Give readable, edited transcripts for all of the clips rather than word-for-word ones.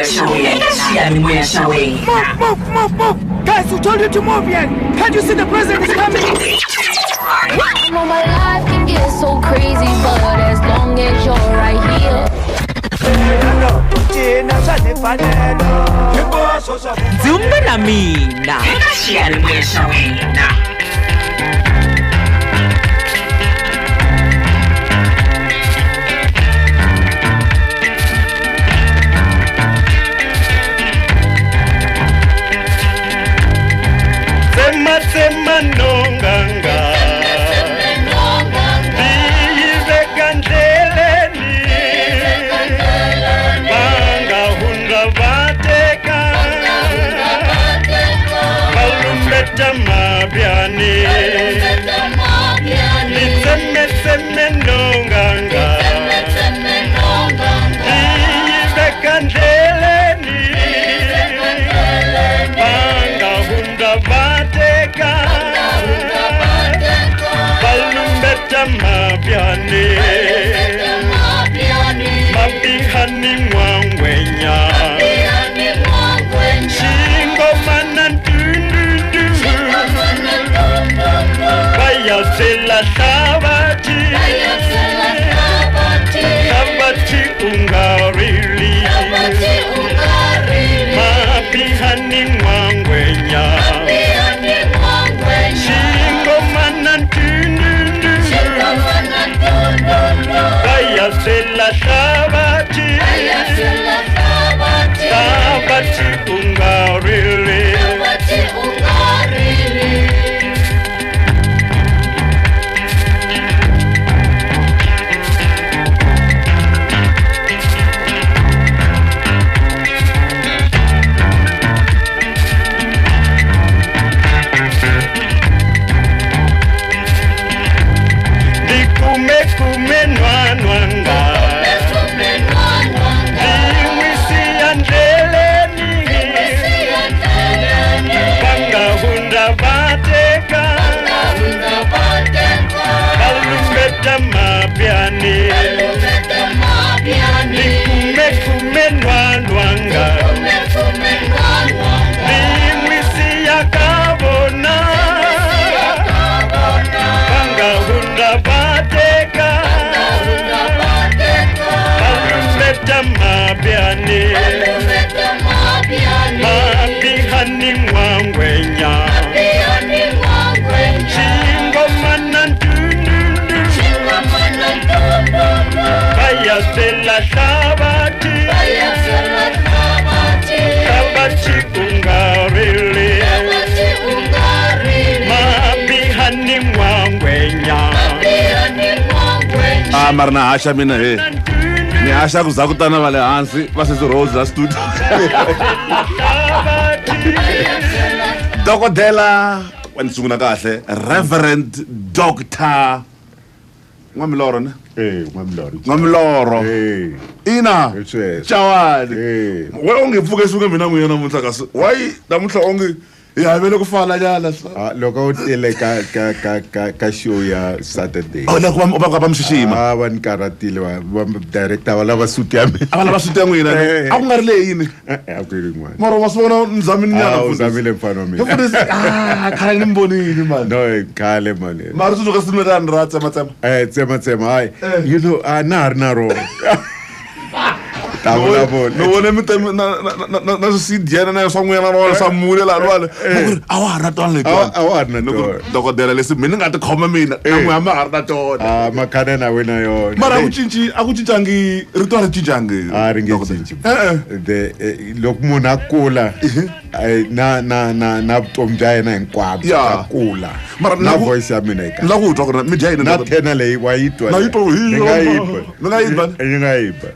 xa wena xiyanimoya xa wena. Move, move, move, move. Guys, who told you to move here? Can't you see the president is coming? I know my life can get so crazy, but as long as you're right here. Dzumba na mina eka xiyanimoya xa wena. Tsema tsema nonganga Biyiveka ndleleni Bangahundla vateka Valumbeta mabyani Nitseme tseme nonganga Biyiveka ndleleni Bangahundla vateka Valumbeta mabyani Mabihani mwangwenya Xingomana ndundu Bayazela hlabathi Hlabathi ungarili Mabihani mwangwenya Xingomana ndundu Bayazela hlabathi Hlabathi ungarili Ndikume kume nwanwanga Ndimwisiya ndleleni Bangahunda bateka Balumbeta mabyani Ndikume kume nwanwanga Ndimwisiya kabona Bangahunda bateka Balumbeta mabyani Mabihani mwangwenya Xingomana ndundu Bayazela hlabathi Hlabathi ungarili Mabihani mwangwenya A mara na haxa mina he ni haxa ku za ku tana va le hansi va sesi Rose la studio. Dokodela wa ni sungula kahle Reverend Dr. N'wamiloro ne? N'wamiloro. N'wamiloro. Ina. Hi sweswo. Chawani. We onge pfuke suke mina n'wina namuntlha kasi why namuntlha onge hi havele ku fana nyana. Loko u tele ka ka ka ka ka show ya Saturday. Oh, la ku va va mi xixima. Ah, va ni karhatile va director va lava suit ya mina. A va lava suit ya n'wina. A ku nga ri leyi yini? A ku ri yin'wana. Mara wa swi vona ni zamile nyana. U zamile mfana wa mina. Mfundhisi, khale ni mi vonile mani. No, khale mani. Mara tsundzuka siku leriyani ra tsema tsema. Tsema tsema hayi. You know, na ha ri na rona. Ta vulavula. No vone mi na swi na swa n'wina na swa mune laha lwale. A wa ha ri na tona letiwani. A wa ha ri na tona. Dokodela leswi mina ni nga ti khoma mina na n'wina ma ha ri na tona. Ah, makhana na wena yona. Mara a ku cinci, a ku cincangi, rito a ri cincangi. A ri nge cinci. The loko munhu a kula na na na na vutomi bya yena hinkwabyo a kula. Mara na voice ya mina yi kahle. La ku twa ku ri mi dya yini na thena leyi wa yi twa. Na yi twa hi. Ni nga yi ba. Ni nga yi ba. Ni nga yi ba.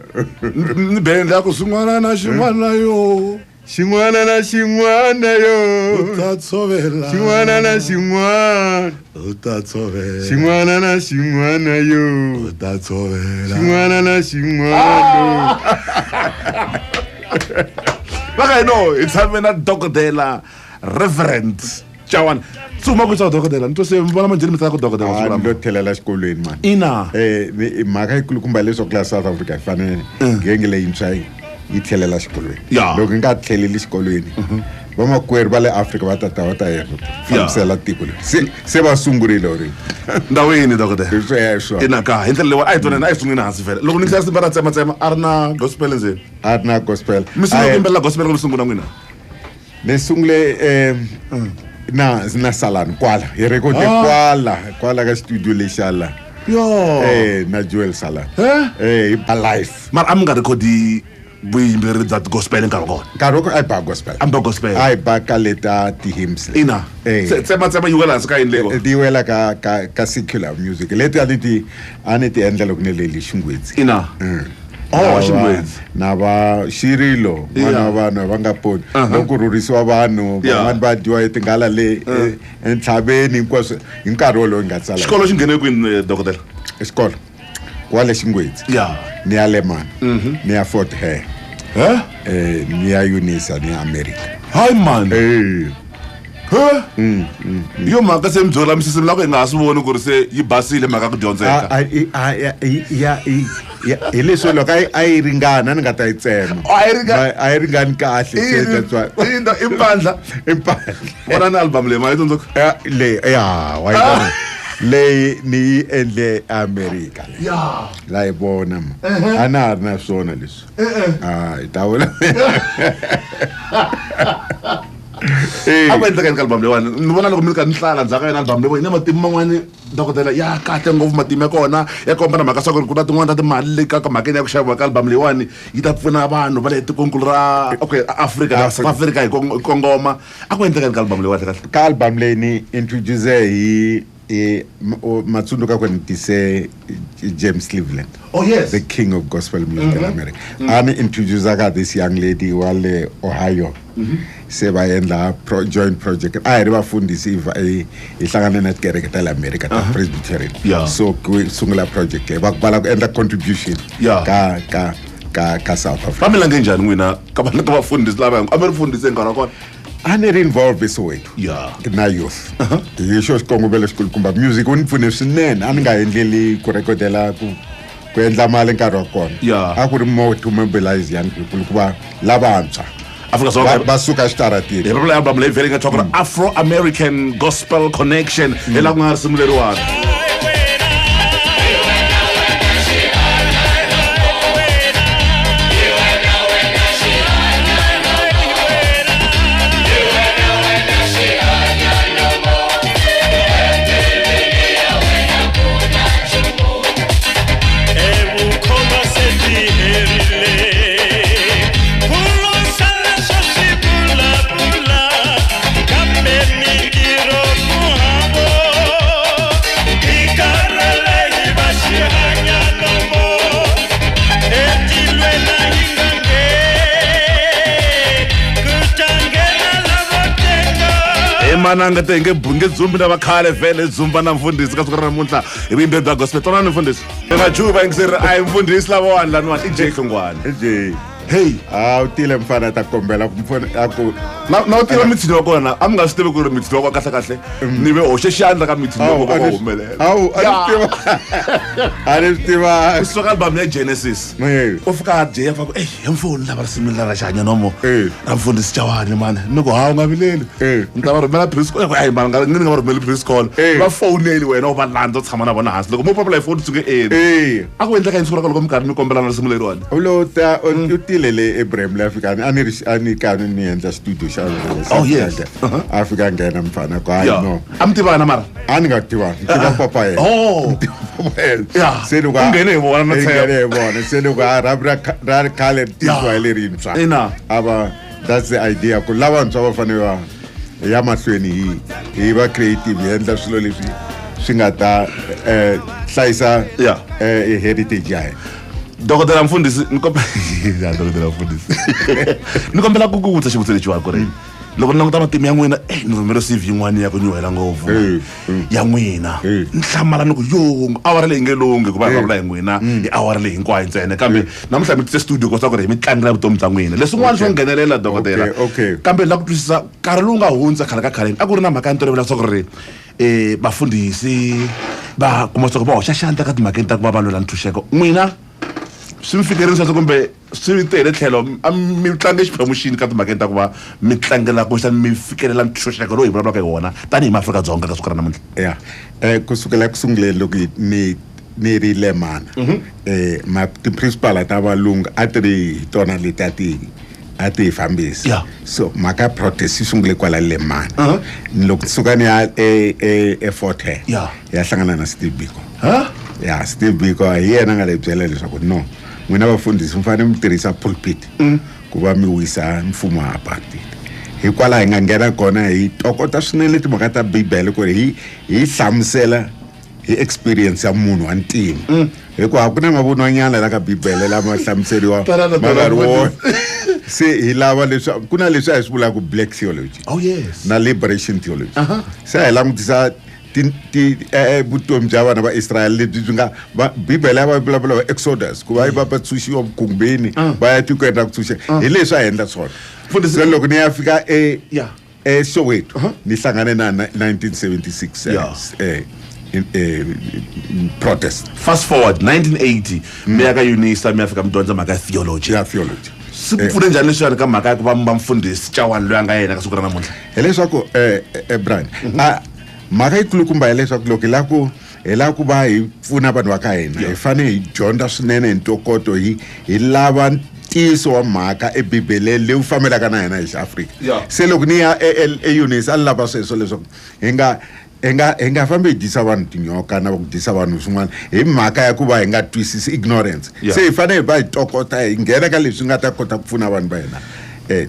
Ni benda ku xin'wana na xin'wana yo. Xin'wana na xin'wana yo. U ta tshovela. Xin'wana na xin'wana. U ta tshovela. Xin'wana na xin'wana yo. U ta tshovela. Xin'wana na xin'wana. Va ka no, hi tshame na dokodela Reverend Chawani. Suma ku dokodela, ni twa se vona manjheni mi tsaka ku dokodela. A ni lo tlhelela xikolweni mani. Ina. Mhaka yi kulukumba leswaku laha South Africa hi fanele genge leyintshwa yi Yi tlhelela xikolweni. Ya. Loko yi nga tlheleli xikolweni, vamakwerhu va le Afrika va tata va ta hi fambisela tiko leri se va sungurile already. Ndhawini, dokodela. Hi sweswo. Inaka hi ndlela leyiwani a hi twanani, a hi sungeni hansi vhele. Loko ni hlaya simba ra tsematsema, a ri na gospel endzeni. A ri na gospel. Mi sungula ku yimbelela gospel loko mi sungula n'wina? Ni sungule na Salani kwala, hi rekhode kwala ka studio lexiya la. Yo. Na Joel Salani. Eh? Hi ba live. Mara a mi nga rekhodi vuyimbeleri bya gospel nkarhi wa kona? Nkarhi wa kona a hi ba gospel. A mi ba gospel. A hi ba ka leta ti-hymns leti. Ina. Tsematsema yi wela hansi ka yini leyiwa? Ti wela ka secular music leti a ni ti endla loko ni le Xingwetsi. Ina. Oh, Xingwetsi. Na va Xirilo, n'wana wa vanhu va nga poni. Loko ku rhurhisiwa vanhu, van'wani va dyiwa hi tinghala le entshaveni, hinkwaswo hi nkarhi wolowo hi nga tsala. Xikolo xi nghene kwini, dokodela? Xikolo kwale Xingwetsi. Ni ya Lemana, ni ya Fort Hare. Eh? Ni ya Unisa, ni ya America. Hayi man. He? Yo mhaka se mi byela misisi mi lava ku hi nga ha swi voni ku ri se yi basile mhaka ku dyondzeka. Hi leswi loko a yi ringana, a ni nga ta yi tsema. A yi A yi ringani kahle, se that's why. Ina, i mpandla. I mpandla. Vona ni album leyi, ma yi tsundzuka? Leyi, ya, wa yi vona. Leyi ni yi endle America leyi. La yi vona ma. A na ha ri na swona leswi. Ah, hi ta vula. A ku endleka yini ka album leyiwani? Ni vona loko mi ri karhi ni hlaya ndzhaku ka yona album leyiwani, yi na matimu man'wani, dokodela, ya kahle ngopfu. Matimu ya kona ya komba na mhaka swa ku ri ku na tin'wani ta timali le ka mhakeni ya ku xaviwa ka album leyiwani, yi ta pfuna vanhu va le tikonkulu ra, okay, Afrika, South Africa hi kongoma. A ku endleka yini ka album leyiwani kahle? Ka album leyi ni introduce hi matsundzuka ku ni tise James Cleveland. Oh, yes. The king of gospel music in America. A ni introduce ka this young lady wa le Ohio. Se va endla joint project. A hi ri vafundhisi, hi hlangane na tikereke ta le America ta Presbyterian. So ku sungula project leyi va lava ku endla contribution ka South Africa. Va mi lange njhani n'wina ka ka vafundhisi lava? A mi ri fundhisi hi nkarhi wa kona? A ni ri involved eSoweto. Na youth. Hi xo xikongomelo xikulukumba, music wu ni pfune swinene. A ni nga endleli ku rhekodela ku endla mali nkarhi wa kona. A ku ri more to mobilize young people, ku va lavantshwa Afrika-Dzonga va suka exitarateni. Hi vulavula album leyi vhele yi nga thyiwa ku ri Afro American Gospel Connection, hi laha ku nga risimu leriwani. Evukhoma se byi herile, ku lwisana swa swivulavula, kambe mintirho ku havo. Hi karhele hi va xihanya nomo, etilweni a hi nga ngheni, ku ta nghena lavo tenga. Hi mananga te nge nge dzumbi na vakhale vhele dzumba na mfundhisi ka siku ra namuntlha hi vuyimbeleri bya gospel. Twanani mfundhisi, hi majuva yingiseri, a hi mfundhisi lavawani laniwani, i J Hlongwane. J. Hey. A wu tile mfana ta kombela ku mfana a ku Na u tiva mitshini wa kona, a mi nga swi tivi ku ri mitshini wa kona kahle kahle ni ve hoxe xandla ka mitshini loko va humelela. Awu, a ni swi tiva, a ni swi tiva. Ku suka album ya Genesis, u fika a J a fa ku, ey, he mfoni lava risimu leri ra xihanya nomo ra mfundhisi Chawani mani. Ni ku, ha u nga vileli, ni ta va rhumela please call. Ayi mani, ni nga va rhumeli please call, va foneli wena u va landza, u tshama na vona hansi. Loko mo papila hi foni suke eni. A ku endleka yini siku ra ka loko mi karhi mi kombelana risimu leriwani? U lo ta u tile le Abraham le Afrika, a ni ri a ni kani ni endla studio xa Oh, yes. A fika nghena mfana ku hayi no. A mi tivana mara? A ni nga tivani, ni tiva papa yena. Oh. Ni tiva papa yena. Se loko U nghene hi vona na Hi tshemba. nghene hi vona. Se loko a rhabi ra khale ri tisiwa hi lerintshwa. Ina. A va, that's the idea, ku lavantshwa va fanele va ya mahlweni hi va creative, hi endla swilo leswi swi nga ta hlayisa heritage ya hina. Dokodela mfundhisi, ni kombela, ya, dokodela mfundhisi, ni kombela ku vutisa xivutiso lexiwani ku ri loko ni languta matimu ya n'wina, ni rhumele CV yin'wana ya ku nyuhela ngopfu ya n'wina, ni hlamala ni ku yo awara leyi nge lunghi ku va hi vulavula hi n'wina hi awara leyi hinkwayo ntsena, kambe namuntlha mi tise studio kota ku ri hi mi tlangela vutomi bya n'wina, leswin'wana swo nghenelela, dokodela. Kambe la ku twisisa nkarhi lowu nga hundza khale ka khaleni, a ku ri na mhaka ya ntolovelo swa ku ri vafundhisi va kuma swa ku va hoxa xandla ka timhakeni ta ku va va lwela ntshunxeko. N'wina Swi mi fikerini sweswo kumbe swi te hi le tlhelo, a mi tlange xiphemu xini ka timhakeni ta ku va mi tlangela kumbexana mi fikelela ntshunxeko lowu hi vulavulaka hi wona tanihi maAfrika-Dzonga ka siku ra namuntlha? Ya, kusukela eku sunguleni loko ni ri lemana, ma ti-principal ta valungu a ti ri hi tona leti a ti hi fambisa. So mhaka ya protest yi sungule kwala lemana. Loko ni suka ni ya eFort Hare, ya hlangana na Steve Biko. Ha. Ya, Steve Biko hi yena a nga le byela leswaku no, n'wina vafundhisi mi fanele mi tirhisa pulpit ku va mi wisa mfumo wa apartheid. Hikwalaho hi nga nghena kona, hi tokota swinene timhaka ta Bibele ku ri hi hlamusela hi experience ya munhu wa ntima, hikuva ku na mavunwanyana la ka Bibele lama hlamuseriwa Twanana, ma nga ri twanana. wona. Se hi lava leswaku ku na leswi a hi swi vulaka black theology Oh yes. na liberation theology. Se a hi langutisa ti vutomi bya vana va Israel lebyi byi nga Bibele ya va vulavula va Exodus, ku va va tshunxiwa vukhumbini, va ya tikweni ra ku tshunxa. Hi leswi a hi endla swona. Mfundhisi- Se loko ni ya fika eSoweto, ni hlangane na 1976 protest. Fast forward 1980, mi ya ka UNISA, mi ya fika mi dyondza mhaka ya theology. Ya theology. Swi ku pfune njhani leswiwani ka mhaka ya ku va mi va mfundhisi Chawani loyi a nga yena ka siku ra namuntlha? Hileswaku Brian, a mhaka yikulukumba hileswaku loko hi lava ku va hi pfuna vanhu va ka hina, hi fanele hi dyondza swinene hi ntokoto, hi lava ntiyiso wa mhaka eBibeleni leyi wu fambelaka na hina hi xiAfrika. Se loko ni ya eUNISA, a ni lava sweswo leswaku hi nga fambi hi dyisa vanhu tinyoka na ku dyisa vanhu swin'wana hi mhaka ya ku va hi nga twisisi, ignorance. Se hi fanele hi va hi tokota, hi nghena ka leswi nga ta kota ku pfuna vanhu va hina.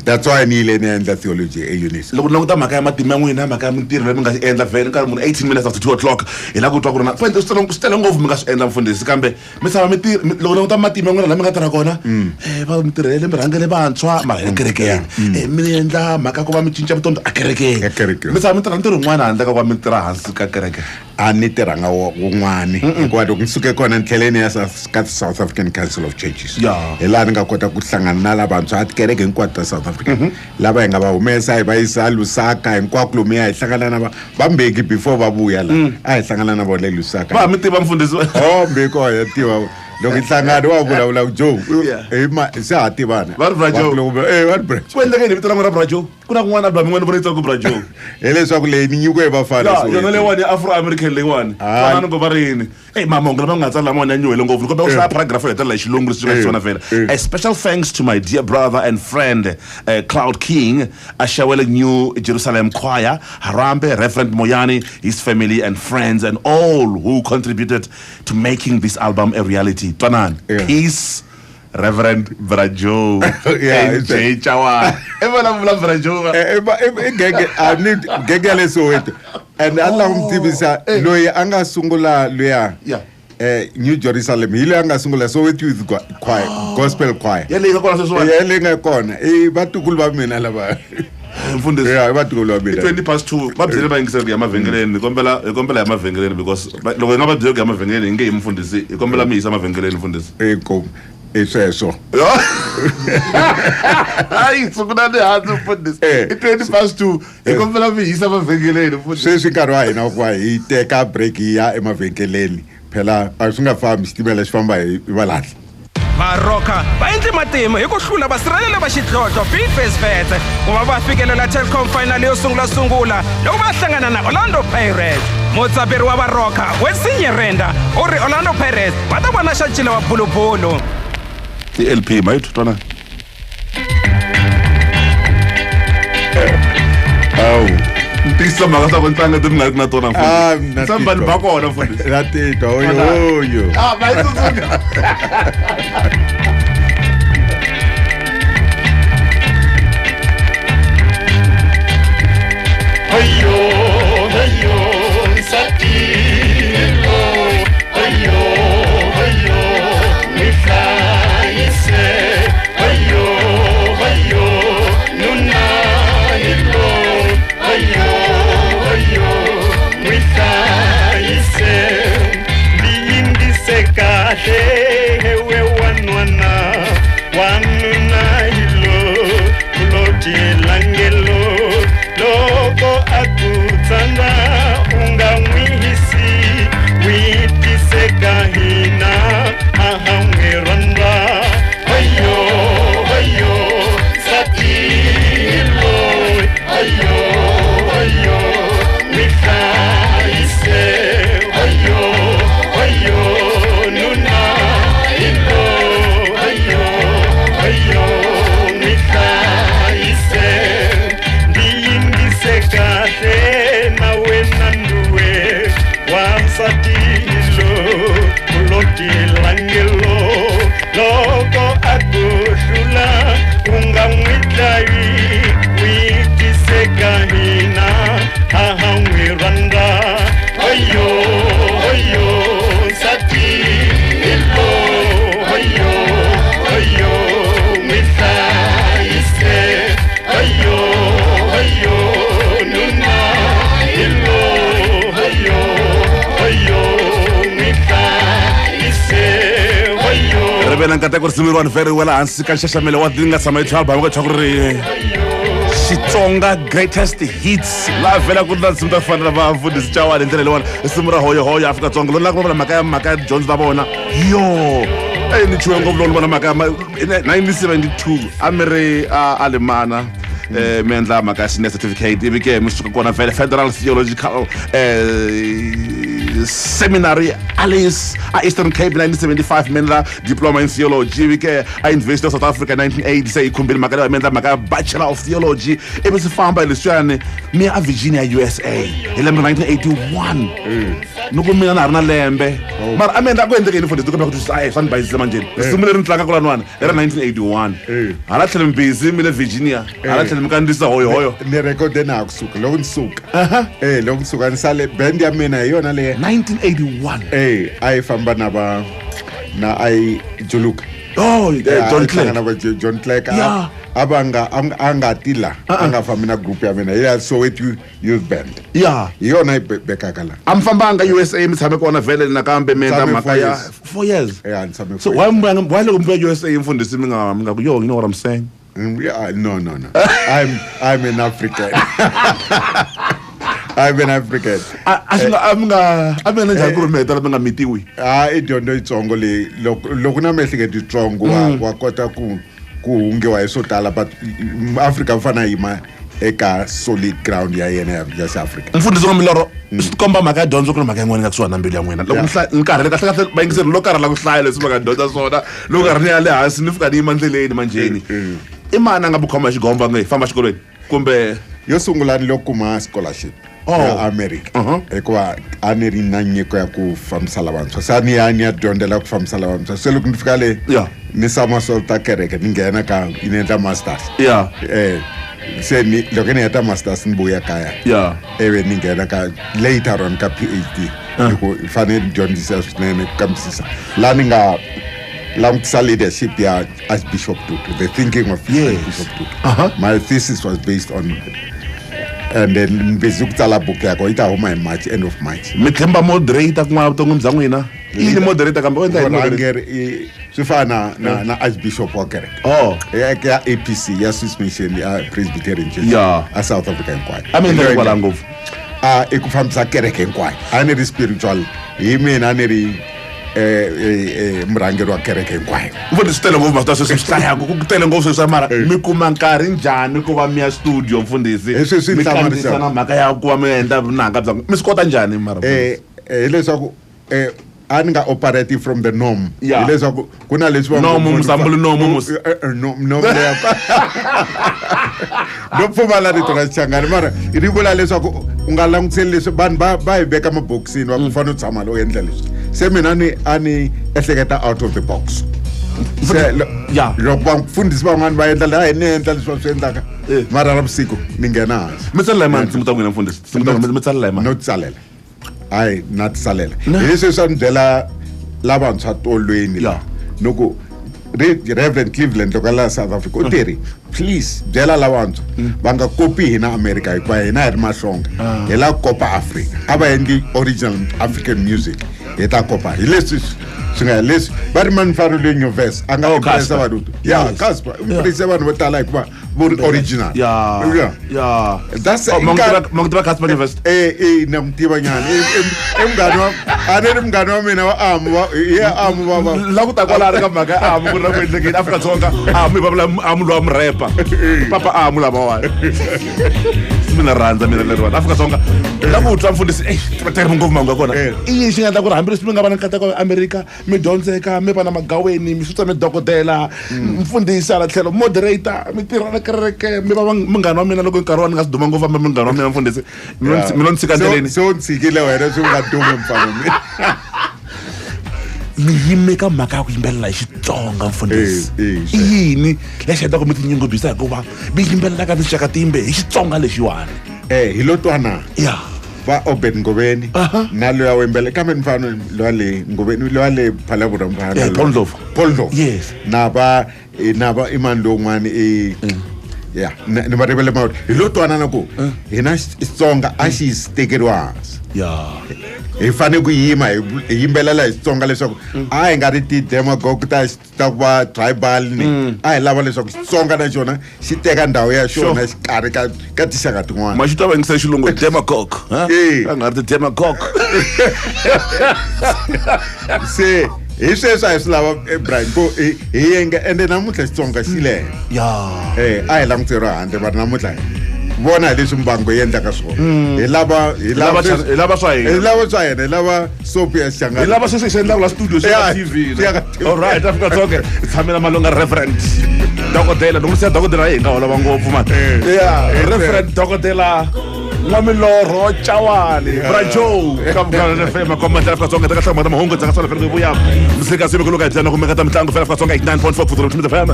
That's why ni yile ni ya endla theology eUNISA. Loko ni languta mhaka ya matimu ya n'wina, mhaka ya mintirho leyi mi nga yi endla, vhele nkarhi munhu, 18 minutes after 2 o'clock, hi lava ku twa ku ri na swi tele ngopfu mi nga swi endla, mfundhisi, kambe mi tshama mi tirha. Loko languta matimu ya n'wina laha mi nga tirha kona, va mi tirhele, mi rhangele vantshwa mara hi le kerekeni, mi endla mhaka ya ku va mi cinca vutomi bya ekerekeni. Ekerekeni. Mi tshama mi tirha ntirho wun'wana handle ka ku va mi tirha hansi ka kereke? A ni tirhanga wun'wani, hikuva loko ni suke kona ni tlhele ni ya ka South African Council of Churches. Hi laha ni nga kota ku hlangana na lavantshwa a tikereke hinkwato ta South Africa, lava hi nga va humesa hi va yisa Lusaka, hinkwako lomuya hi hlangana na va Mbeki before va vuya la, a hi hlangana na vona le Lusaka. Va ha mi tiva, mfundhisi? Oh, Mbeki wa ya tiva. Loko hi hlangana wa vulavula, Joe. Hi se ha tivana. Va ri Bra Joe. Va ri Bra Joe. Ku endleka yini vito ra n'wina Bra Joe? Ku na kun'wana album yin'wana ni vona yi tsariwe ku Bra Joe. Hileswaku leyi ni nyikiwe hi vafana. Ya, Soweto. yona leyiwani ya Afro American leyiwani. Ah. Twanani ku va ri yini. Ey, mamongo lama nga tsala lamawani ya nyuhele ngopfu. Ni kombela ku hlaya paragraph yo hetelela hi xilungu leswi nga xiswona vhele. A special thanks to my dear brother and friend, Cloud King, Ashawele New Jerusalem Choir, Harambe, Reverend Moyani, his family and friends, and all who contributed to making this album a reality. Twanani. Peace. Reverend Bra Joe. Yeah, NJ Chawan. I vona vula Bra Joe. I genge, a ni genge ya le Soweto, and a lava ku mi tivisa loyi a nga sungula luya New Jerusalem, hi loyi a nga sungula Soweto Youth Choir, gospel choir. Ya leyi nga kona sweswiwani? Ya leyi nga kona, i vatukulu va mina lava. Mfundhisi. Ya, i vatukulu va I mina. 20 past 2, va byele va yingisela ku ya mavhengeleni. Hi kombela ya mavhengeleni, because loko hi nga va byeli ku ya mavhengeleni, hi nge yi, mfundhisi. Hi kombela mi yisa mavhengeleni, mfundhisi. Inkomu, i sweswo. Hayi, sungulani hansi, mfundhisi. I 20 past 2, hi kombela mi yisa mavhengeleni, mfundhisi. Sweswi nkarhi wa hina wa ku va hi teka break, hi ya emavhengeleni. Phela a swi nga fambi, xitimela xi famba hi valahla. Varoka va endle matimu hi ku hlula vasirheleli va xidlodlo Bidvest Wits ku va va fikelela Telkom final yo sungula-sungula loko va hlangana na Orlando Pirates. Mutsaperi wa Varoka Wesley Nyirenda u ri Orlando Pirates va ta vona xa ncila wa bulubulu. I LP mayithu, twanani. Awu. Ntiyisisa mhaka swa ku ntanga ti mi nga ri na tona. Ah, na mfundhisi titwa. va kona, mfundhisi. Na titwa, oyo oyo. Ah, va yi tsundzuka. Ayo, ayo, nsatilo. Ayo, ayo, nihlayise. Ayo, ayo, nunayilo. Ayo, ayo, nihlayise. Ndiyingise kahle we wanwana. Ve na nkateko risimu leriwani very well hansi ka nxaxamelo wa ti nga tshama yi album ka ku ri Xitsonga greatest hits laha vhela ku ri na tinsimu ta ku fana na vafundhisi Chawani hi ndlela leyiwani risimu ra hoyohoyo Afrika-Dzonga loni la ku vulavula mhaka ya mhaka ya tidyondzo ta vona yo eyi ni chuhe ngopfu loko ni vona mhaka ya 1972 a mi ri a limana mi endla mhaka ya senior certificate ivi ke mi suka kona vhele Federal Theological Seminary Alice a Eastern Cape 1975 mi endla diploma in theology ivi ke a University of South Africa 1980 se yi khumbile mhaka leyi mi endla mhaka ya bachelor of theology ivi swi famba hi leswiyani mi ya a Virginia USA hi lembe ra 1981 ni ku mina na ha ri na lembe mara a mi endla ku endleke yini mfundhisi kumbe ku twisisa a swa ni bayizisa manjheni risimu leri ni tlangaka laniwani i ra 1981 hala tlhelo mi busy mi le Virginia hala tlhelo mi kandziyisa hoyohoyo ni rhekode na ha kusuka loko ni suka loko ni suka ni sale band ya mina hi yona leyi 1981 a yi famba na va na a yi juluka oh John Clegg Clegg na va John Clegg Yeah. a va nga a nga ti la a nga fambi na group ya mina ya Soweto Youth Band ya hi yona yi bekaka la a mi fambanga USA mi tshame kona vhele nakambe mi endla Tshame mhaka four ya years. 4 years ya ni tshame so why why loko mi vuya USA mfundhisi mi nga ku yo you know what I'm saying Yeah, no I'm an African. I'm an African. A swi nga a mi nga a mi nga njhani ku ri mi hetelela mi nga mitiwi A i dyondzo yitsongo leyi loko na miehleketo yitsongo wa kota ku hungiwa hi swo tala but Afrika u fanele a yima eka solid ground ya yena ya South Africa. Mfundhisi wa milorho swi komba mhaka ya dyondzo ku ri mhaka yin'wana nga kusuhani na mbilu ya n'wina loko ni karhele kahle kahle vayingiseri loko karhala ku hlaya leswi va nga dyondza swona loko karhi ni ya le hansi ni fika ni yima ndleleni manjheni i mani a nga ku khoma hi xigomba nge famba xikolweni kumbe yo sungula ni lo kuma scholarship ya America hikuva a ni ri na nyiko ya ku fambisa lavantshwa se a ni ya ni ya dyondzela ku fambisa lavantshwa se loko ni fika le ni somersault kereke ni nghena ka ni endla masters se ni loko ni heta masters ni vuya kaya ivi ni nghena ka later on ka PhD hi ku fanele ni dyondzisa swinene ku kambisisa laha ni nga langutisa leadership ya Archbishop Tutu, the thinking of Archbishop Tutu. My thesis was based on, and then busy ku tsala book ya ko yi ta huma hi March, end of March. Mi tlhemba moderator kun'wana vuton'wini bya n'wina i yini moderator kambe u endla yini moderator? Vurhangeri swi fana na Archbishop wa kereke ya APC ya Swiss Mission ya Presbyterian Church a South Africa hinkwayo. A mi endla kwala ngopfu a i ku fambisa kereke hinkwayo a ni ri spiritual hi mina a ni ri murhangeri wa kereke hinkwayo. Mfundhisi swi tele ngopfu maswi sweswi swi hlayaka ku tele ngopfu sweswi mara mi kuma nkarhi njhani ku va mi ya studio mfundhisi Hi sweswi mi hlamarisaka. kandziyisa na mhaka ya ku va mi endla vunanga bya mi swi kota njhani mara Hileswaku a ni nga operate from the norm hileswaku ku na leswi va Nomu, musambuli nomu, mus- norm leya no pfumala rito ra Xichangani mara ri vula leswaku u nga langutiseli leswi vanhu va hi veka mabokisini va ku fanele u tshama u endla leswi se mina a ni ehleketa out of the box se loko vafundhisi van'wani va endla laha ni endla leswi va swi endlaka mara ra vusiku ni nghena hansi mi tsalela hi mani tinsimu ta n'wina mfundhisi tinsimu ta n'wina mi tsalela hi mani no tsalela hayi na ti salela hi leswi swa ni byela lavantshwa tolweni la ni ku Reverend Cleveland loko a la South Africa u teri please byela lavantshwa va nga kopi hina America hikuva hina hi ri mahlonga hi la kopa Africa a va endli original African music hi ta kopa hi leswi swi nga leswi va ri mani fana le Nyovest a nga impressa Cassper. vanhu ya Cassper impressa vanhu vo tala hikuva vo ri original That's Oh, ma n'wi tiva Cassper Nyovest? Na n'wi tiva nyana i munghana wa a ni ri munghana wa mina wa amu wa ye amu va va la ku ta kwalano ka mhaka ya amu ku ri na ku endlekeni Afrika-Dzonga amu hi vulavula amu lowa murepa papa amu lavawani mina rhandza mina leriwani Afrika-Dzonga la ku twa mfundhisi tere ngopfu mahungu ya kona i yini xi nga endla ku ri hambileswi mi nga va na nkateko wa Amerika mi dyondzeka mi va na magaweni mi sutsa mi dokodela mfundhisi hala tlhelo moderator mi tirha na kereke mi va munghana wa mina loko nkarhi wa ni nga swi duma ngopfu hambi munghana wa mina mfundhisi mi lo ni tshika ndleleni se u ntshikile wena swi nga dumi mfana mina mi yime ka mhaka ya ku yimbelela hi Xitsonga mfundhisi i yini lexi endlaka mi tinyungubyisa hikuva mi yimbelela ka tinxaka timbe hi Xitsonga lexiwani hi lo twana va Obed Ngobeni na loya wembele kambe ni fana loya le Ngobeni loya le Phalaborwa mfana Paul Ndlovu Paul Ndlovu yes na va i mani lowun'wani i Ya, ni va rivele mavito. Hi lo twanana ku hina Xitsonga a xi tekeriwa hansi. Ya. Hi fanele ku yima hi yimbelela hi Xitsonga leswaku a hi nga ri ti-demagogue ta ku va tribal ni a hi lava leswaku Xitsonga na xona xi teka ndhawu ya xona xikarhi ka tinxaka tin'wana. Ma xi twa va yingisa xilungu demagogue, ha? Eh. A nga ri ti-demagogue. Se hi sweswo a hi swi lava, Brian, ku hi yenge ende namuntlha Xitsonga xi le henhla. Ya. A hi languteriwa handle, va ri namuntlha vona hi leswi mbango yi endlaka swona. Hi lava hi lava lava hi lava swa hina. Hi lava swa hina, hi lava soap ya Xangana. Hi lava sweswi hi swi endlaka la studio swi Yeah, ka TV. swi ya ka TV. All right, Afrika Dzonga hi tshamela Malunga Reverend Dokodela. Loko ni siya dokodela hi nga holova ngopfu man. Yeah, Reverend Dokodela N'wamilorho Chawani, Bra Joe, ka Munghana FM, makomba ndlela Afrika Dzonga, teka hlamba ta mahungu, dzanga swona fela vuya. Msika sibe kuluka byana kumeka ta mitlangu fela Afrika Dzonga 89.4 Futuro Tumbe FM.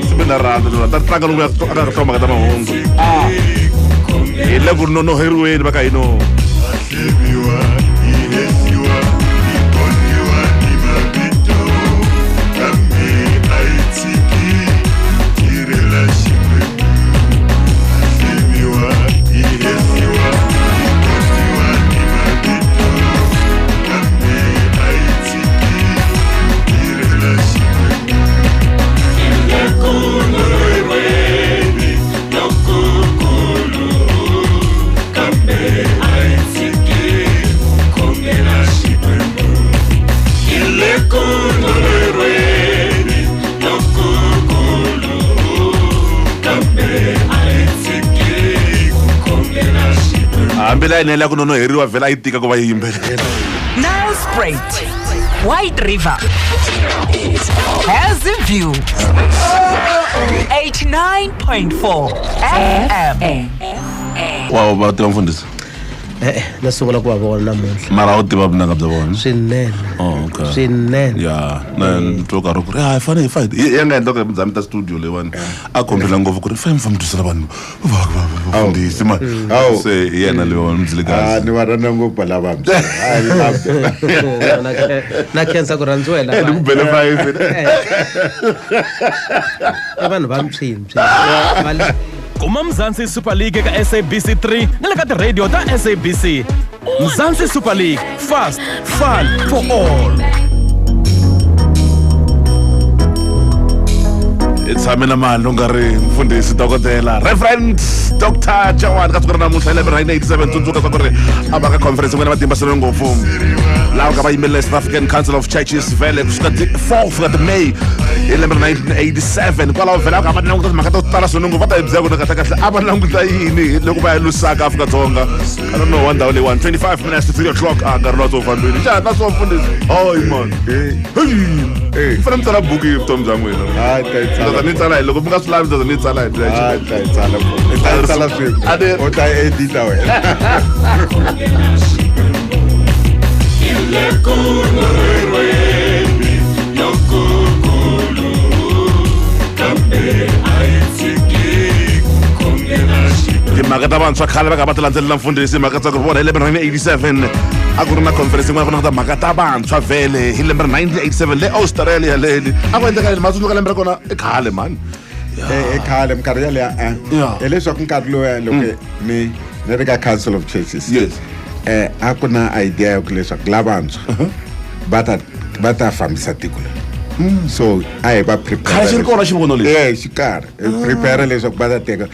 Sibe na randa ta tlanga loko ya aka hlamba ta mahungu. Ah. Hi le ku nonoheriweni va ka hino. Hlebiwa, hi hehliwa, hi onhiwa hi mavito, kambe a hi tshiki tirhela Xikwembu. Hlebiwa, hi hehliwa, hi onhiwa hi mavito, kambe a hi tshiki tirhela Xikwembu. Hi le ku lokukulu, kambe a hi tshiki khongela Xikwembu. Hi le ku lokukulu, kambe a hi tshiki khongela Xikwembu. Hambi la yinela ku nonoheriwa vhela a yi tika ku va yi yimbelela. Nelspruit, White River, Hazyview, 89.4 FM. Wa va tiva mfundhisi? E-e, na sungula ku va vona namuntlha. Mara a wu tiva vunanga bya vona? Swinene. Oh, okay. Swinene. Ya, na ni twa karhi ku ri ha hi fanele hi fa ya nga endla ku ri ta studio leyiwani a kombela ngopfu ku ri fa mi fa mi twisela vanhu vafundhisi man. Awu. Se hi yena leyiwani Ah, mdzilikazi. ni va rhandza ngopfu lavantshwa. I love them. Na khensa ku rhandziwa hi Eh, ni ku lava. bele five. I vanhu va mpshimpshi. Va le- Kuma Mzansi Super League eka SABC 3 na le ka tirhadiyo ta SABC. Mzansi Super League, fast, fun for all. Hi tshame na Malunga ri mfundhisi dokodela Reverend Dr. Chawani ka siku ra namuntlha hi lembe ra 1987. Tsundzuka swa ku ri a va ka conference yin'wana matimba swinene ngopfu laha ka va yimelela South African Council of Churches vhele kusuka ti 4 fika ti May hi lembe ra 1987. Kwalaho vhele a ka va languta timhaka to tala swinene ngopfu, va ta hi byela ku ri kahle kahle a va languta yini loko va ya Lusaka, Afrika-Dzonga. I don't know wa ndhawu leyiwani. 25 minutes to 3 o'clock, a nkarhi lowa tso fambile xana swo mfundhisi. Hayi man, Eh. hey, mi fanele mi tsala buku hi vutomi bya n'wina. Ah, ta yi tsala. Ndza ni tsala hi loko mi nga swi lavi, ndza ni tsala hi Ah, ta yi tsala. I ta yi tsala sweswi. A ni- U ta yi edita wena. Hi le ku lokukulu, kambe a hi tshiki khongela Xikwembu. Timhaka ta vantshwa khale va ka va ti landzelela mfundhisi, mhaka tsa ku ri vona hi lembe ra 1987 a ku ri na conference yin'wana ku languta mhaka ta vantshwa vhele hi lembe ra 1987 le Australia leli a ku endleka yini? Ma tsundzuka lembe ra kona? I khale mani. E khale minkarhi yaleyo Yeah. hileswaku nkarhi lowuya loko ni ri ka Council of Churches, Yes. a ku na idea ya ku leswaku lavantshwa va ta fambisa tiko leri, so a hi va prepare. Khale xi ri kona xivono lexi? Eh, xi karhi hi prepare leswaku va ta teka.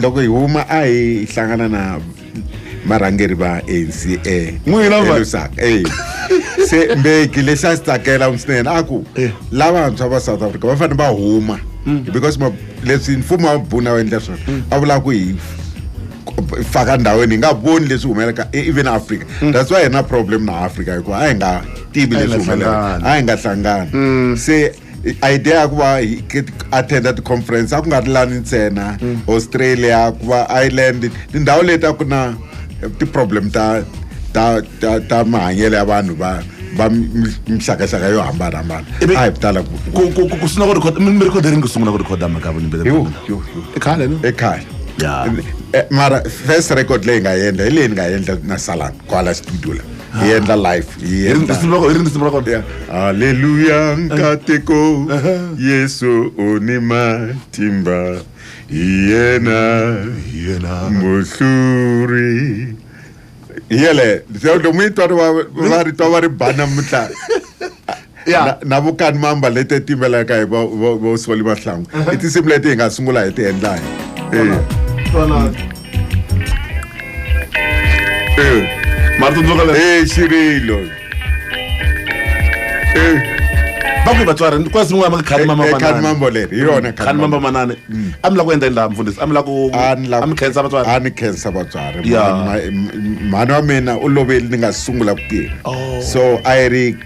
Loko hi huma a hi hlangana na varhangeri va ANC N'wina va- eLusaka. Se Mbeki lexi a xi tsakela swinene a ku lavantshwa va South Africa va fanele va huma because leswi mfumo wa Buna wu endla swona, a vula ku hi faka ndhawini hi nga voni leswi humelelaka even Africa. That's why hi na problem na Africa, hikuva a hi nga tivi A hi leswi nga humelelaka. hlangani. A hi nga hlangani. Se idea ya ku va hi attenda ti-conference a ku nga ri lani ntsena, Australia, ku va Ireland, tindhawu leti a ku na ti-problem ta mahanyelo ya vanhu va mixakaxaka yo hambanahambana. Ivi- A hi tala ku Ku sungula ku record, mi recordering ku sungula ku recorda mhaka ya vuyimbeleli? Yo, yo, yo. I khale no? I khale. Ya. Mara first record leyi nga endla hi leyi ni nga endla na Salani kwala studio la. Hi endla live, hi Hi ri endla risimu ra kona, hi ri risimu ra kona. Yeah. Haleluya, nkateko Yesu u ni matimba, hi yena Yena. Muhluri. Hi yele se loko mi twa va ri twa va ri ba namuntlha. Ya. Na vukani mamba leti timbelaka hi vo Soli Mahlangu, i tinsimu leti hi nga sungula hi ti endla hi. Eh. Mara tsundzuka leswi. Eh, xirilo. Eh. Va ku vatswari kwa risimu ya Khani Mamba Eh, Khani Manani. Mambo leri hi yona. Khani Mamba Manani. A mi lava ku endla yini laha, mfundhisi? A mi lava ku A ni lava- a mi khensa vatswari? A ni khensa vatswari. Ya. Mhani wa mina u loveli ni nga sungula ku tirha. Oh. So a yi ri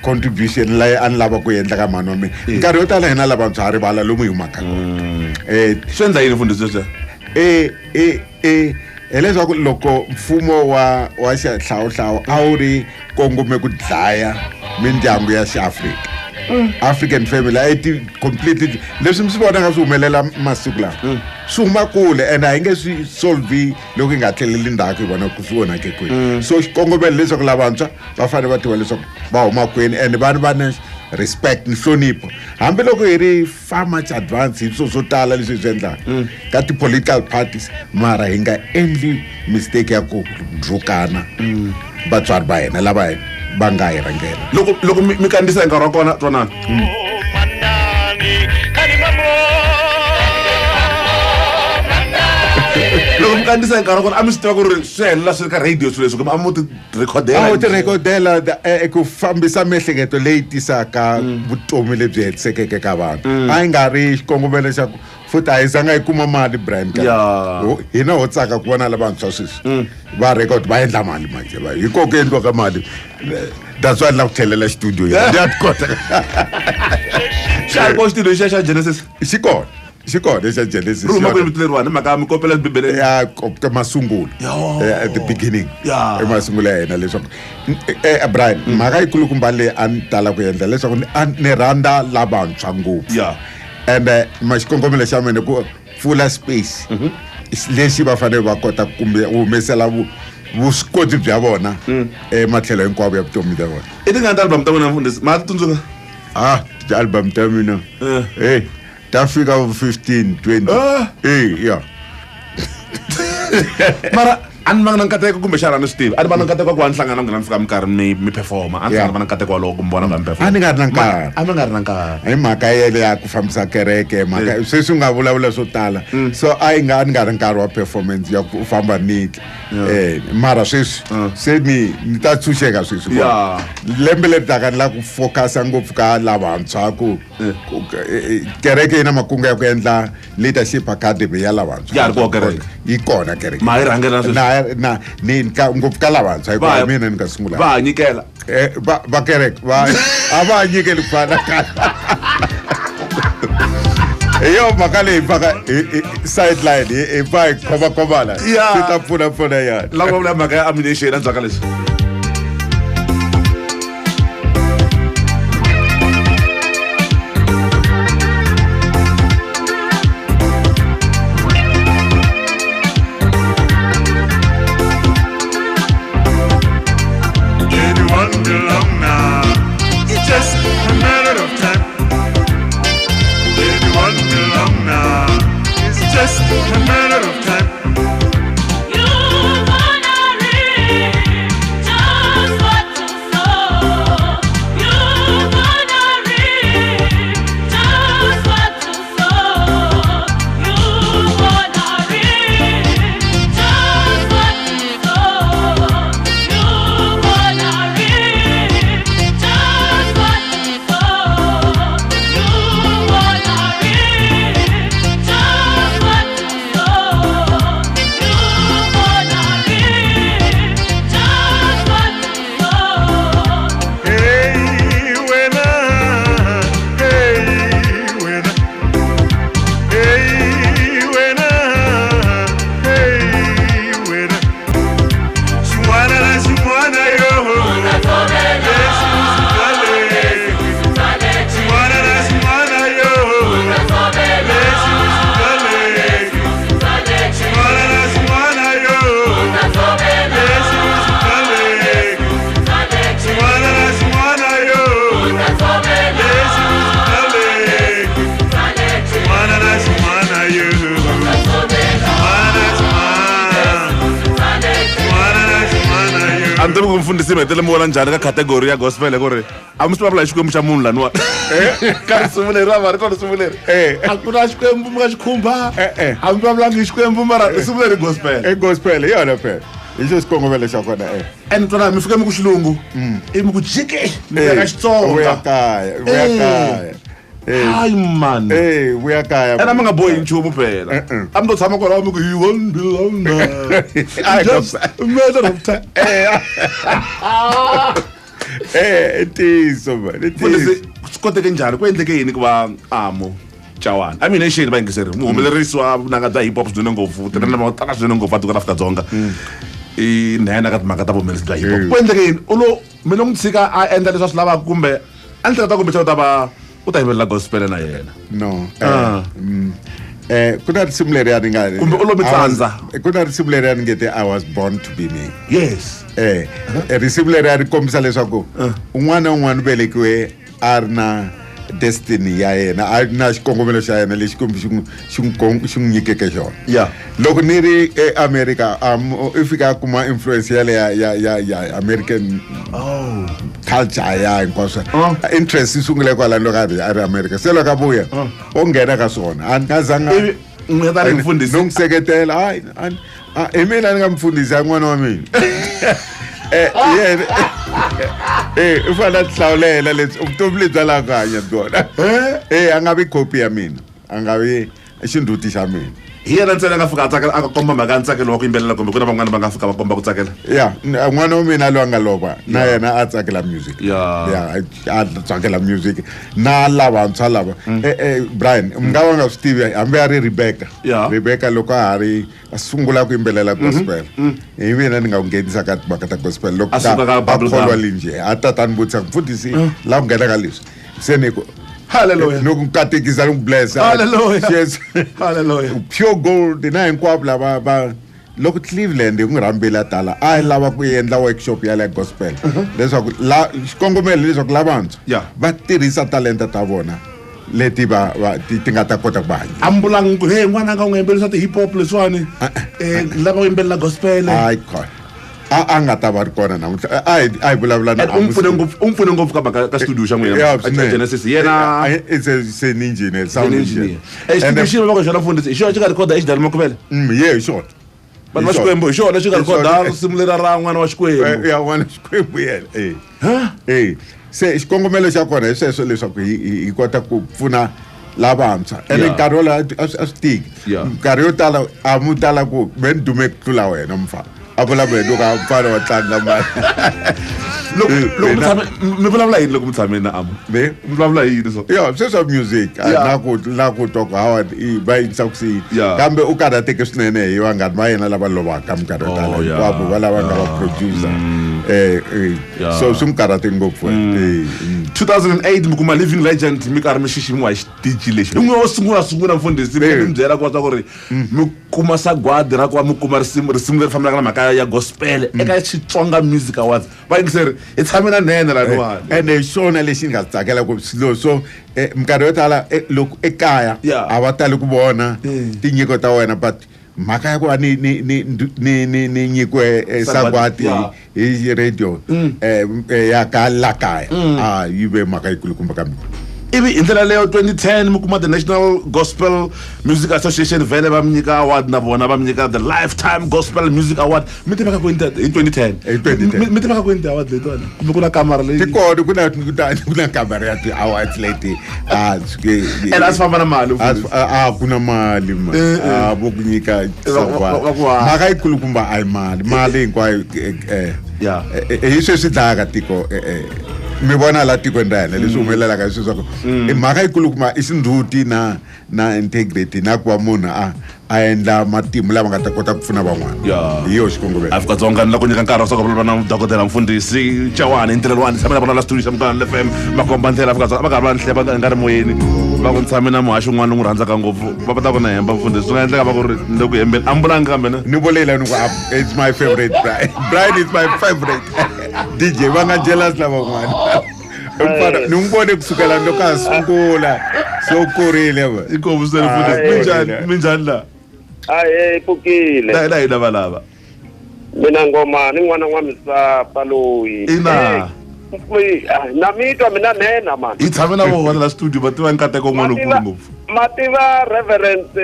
contribution leyi a ni lava ku endla ka mhani wa mina. Nkarhi yo tala hina lavantshwa ha rivala lomu hi humaka kona. Swi endla yini, mfundhisi, sweswiya? Hileswaku loko mfumo wa xihlawuhlawu a wu ri kongome ku dlaya mindyangu ya xiAfrika, African family a yi ti completely, leswi mi swi vonaka swi humelela masiku lawa swi huma kule, and a hi nge swi solve loko hi nga tlheleli ndzhaku hi vona ku swi onhake kwini. So xikongomelo leswaku lavantshwa va fanele va tiva leswaku va huma kwini, and vanhu va na respect ni nhlonipho, hambiloko hi ri far much advance hi swilo swo tala leswi hi swi endlaka ka ti-political parties, mara hi nga endli mistake ya ku rhukana vatswari va hina lava va nga hi rhangela. Loko mi kandziyisa hi nkarhi wa kona, twanana. Loko mi kandziyisa hi nkarhi wa kona, a mi swi tiva ku ri swi helela swi ri ka radio swilo leswi, kumbe a mo ti rhekhodela? A wu ti rhekhodela ku fambisa miehleketo leyi tisaka vutomi lebyi hetisekeke ka vanhu. A yi nga ri xikongomelo xa ku futhi a hi zanga hi kuma mali, Brian. Ya. Hina ho tsaka ku vona lavantshwa sweswi va record va endla mali manje, hi kona ku endliwa ka mali. That's why ni lava ku tlhelela studio ya ni ya ti kota. Xa ri kona xitudio xa Genesis? Xi kona, xi kona xa Genesis. Ri huma kwini vito leriwani? Hi mhaka mi kopela Bibele? Ya, ka masungulo. Yo. At the beginning. Ya. E masungulo ya hina leswaku Brian, mhaka yikulukumba leyi a ni tala ku endla leswaku ni rhandza lavantshwa ngopfu. Ya. And xikongomelo xa mina ku pfula space lexi va fanele va kota kumbe humesela vuswikoti bya vona ematlhelo hinkwavo ya vutomi bya vona. I tingani ti-album ta wena, mfundhisi? Ma ti tsundzuka? Ah, ti-album ta mina. Eh. Eh, ta fika 15, 20. Ah. Eh, ya. Mara a ni vanga na nkateko, kumbexana a ni swi tivi, a ni va na nkateko ku va ni hlangana na n'wina mi fika mi karhi mi performa. A ni Yeah. hlangana va na nkateko wolowo ku mi vona va mi performa. A ni nga ri na nkarhi. A mi nga ri na nkarhi. Hi mhaka yele ya ku fambisa kereke, mhaka sweswi u nga vulavula swo tala, so a yi nga a ni nga ri nkarhi wa performance ya ku famba ni mara sweswi se ni ta tshunxeka sweswi. Yeah. Lembe leri taka ni lava ku focusa ngopfu ka lavantshwa ku kereke yi na makungu ya ku endla leadership academy ya lavantshwa. Ya ha ri kona kereke? Yi kona kereke. Ma yi rhangela sweswi? Na ni ngopfu ka lavantshwa, hikuva Va- hi mina ni nga sungula. Va ha nyikela? Va kereke va a va nyikeli ku fana ka hi yo mhaka leyi faka sideline, hi pfa hi khomakhomana. Yeah. Swi ta pfuna pfuna ya. Lava vula mhaka ya ammunition endzhaku ka leswi. Anyone belong now? It's just a matter of time. Anyone belong now? It's just a matter of time. You're gonna reach. A ni tivi ku mfundhisi mi hetelele mi vona njhani ka category ya gospel ku ri a mi swi vulavula hi xikwembu xa munhu laniwa ka risimu leri va ri kona risimu leri a ku na xikwembu mi nga xi khumba a mi vulavulanga hi xikwembu mara risimu leri gospel i gospel hi yona phela hi xo xikongomelo xa kona and twana mi fike mi ku xilungu i mi ku jiki mi ya ka xitsonga vuya kaya vuya kaya hayi man vuya kaya ene a mi nga bohi nchumu phela a mi to tshama kwalaho mi ku you won't be alone just a matter of time i ntiyiso man i ntiyiso swi koteke njhani ku endleke yini ku va amo Chawani I mean exeni va yingiseri muhumelerisi wa vunanga bya hip hop swinene ngopfu tirhela ma tala swinene ngopfu a tiko ra Afrika-Dzonga i nhenha ka timhaka ta vuhumelerisi bya hip hop ku endleke yini u lo mi lo n'wi tshika a endla leswi a swi lavaka kumbe a ni hleketa kumbexana u ta va u ta yimbelela gospel na yena no ku na risimu leriya ni nga kumbe u lo mi tsandza ku na risimu leriya ni nge te I was born to be me yes risimu leriya ri kombisa leswaku un'wana na un'wana u velekiwe a ri na destiny ya yena a ri na xikongomelo xa yena lexi kumbe xi n'wi nyikeke xona yeah loko ni ri eAmerica i fika a kuma influence yale ya American culture ya hinkwaswo interest yi sungule kwalano loko a ri America se loko a vuya o nghena ka swona a ni nga zanga no n'wi seketela hayi hi mina ni nga mfundhisi ya n'wana wa mina yena u fanele a tihlawulela leswi vutomi lebyi a lava ku hanya byona a nga vi khopi ya mina a nga vi xindzhuti xa mina hi yena ntsena a nga fika a tsakela a komba mhaka ya ntsakelo wa ku yimbelela kumbe ku na van'wana va nga fika va komba ku tsakela ya n'wana wa mina loyi a nga lova na yena a tsakela music ya a tsakela music na lavantshwa lava Brian mi nga va nga swi tivi hambi a ri Rebecca Rebecca loko a ha ri a sungula ku yimbelela gospel hi mina ni nga ku nghenisa ka timhaka ta gospel loko a kholwa linje a tata ni vutisa mfundhisi la ku nghena ka leswi se ni ku Hallelujah. ni ku katekisa ni ku blessa Hallelujah. Yes. Hallelujah. Pure gold na hinkwavo lava va loko Cleveland hi n'wi rhambile a tala a lava ku endla workshop ya le gospel leswaku la xikongomelo leswaku lavantshwa va tirhisa talenta ta vona leti va ti nga ta kota ku va hanya a mi vulangi ku hey n'wana nga u nga yimbelisa ti-hip hop leswiwani lava ku yimbelela gospel hayi khona a nga ta va ri kona namuntlha a hi vulavula na u n'wi pfune ngopfu ka mhaka ka studio xa n'wina Genesis yena it's an engineer sound engineer studio xi va ka xona mfundhisi hi xona xi nga rhikhoda exidali Makhuvele ye hi xona vanhu va Xikwembu hi xona xi nga rhikhoda risimu lera ra n'wana wa Xikwembu ya n'wana wa Xikwembu yena se xikongomelo xa kona hi sweswo leswaku hi kota ku pfuna lavantshwa ene nkarhi wolowo a swi tiki nkarhi yo tala a mu tala ku ve ni dume ku tlula wena mfana a vula wena loko a mfana wa tlanga mani loko mi vulavula yini loko mi tshame na Amo mi vulavula yini so ya sweswa music na ku twa ku hawa va yingisa ku siyini kambe u karhateke swinene hi vanghani va yena lava lovaka minkarhi yo tala hinkwavo va lava nga va producer so swi n'wi karhate ngopfu 2008 mi kuma Living Legend mi karhi mi xiximiwa hi xitichi lexi hi n'wina wo sungula mfundhisi mi byela ku va ku ri mi kuma sagwadi ra ku va mi kuma risimu leri fambelaka na mhaka ya gospel eka Xitsonga Music Awards va yingiseri hi tshame na nene laniwani ene hi xona lexi ni nga tsakela ku swilo so minkarhi yo tala loko ekaya a va tali ku vona tinyiko ta wena but mhaka ya ku va ni nyikiwe sagwadi hi radio ya ka la kaya a yi ve mhaka yikulukumba ka mina ivi hi ndlela leyo 2010 mi kuma the National Gospel Music Association vhele va mi nyika award na vona va mi nyika the Lifetime Gospel Music Award mi tiveka kwini hi 2010 mi tiveka kwini ti-award letiwani kumbe ku na kamara leyi ti kona ku na kamara ya ti-awards leti ene a swi famba na mali a ku na mali ma a vo ku nyika mhaka yikulukumba a yi mali mali hinkwayo hi sweswi dlayaka tiko mi vona la tikweni ra hina leswi humelelaka hi sweswaku mhaka yikulukumba i xindzhuti na integrity na ku va munhu a endla matimu lama nga ta kota ku pfuna van'wana hi yo xikongomelo Afrika-Dzonga ni la ku nyika nkarhi wa swa ku vulavula na dokodela mfundhisi Chawani hi ntirhelwani tshame na vona la studio xa Munghana FM makomba ndlela Afrika-Dzonga va karhi va ni hleva nga ri moyeni va ku ni tshame na muhaxi un'wana ni n'wi rhandzaka ngopfu va ta ku na hemba mfundhisi swi nga endleka va ku ri ni le ku hembeni a mi vulanga kambe ne ni vulela ni ku it's my favorite Brian Brian is my favorite DJ va nga jealous lavan'wana ni n'wi vone kusukela loko a sungula se u kurile inkomu swinene mfundhisi minjhani minjhani la ahe pfukile la hina valava Mina ngoma ni n'wana wa misava loyi. Ina. Eh, na mi twa mina nena mani. Hi tshame na vona la studio va tiva nkateko wun'wana wukulu ngopfu. Mativa reverend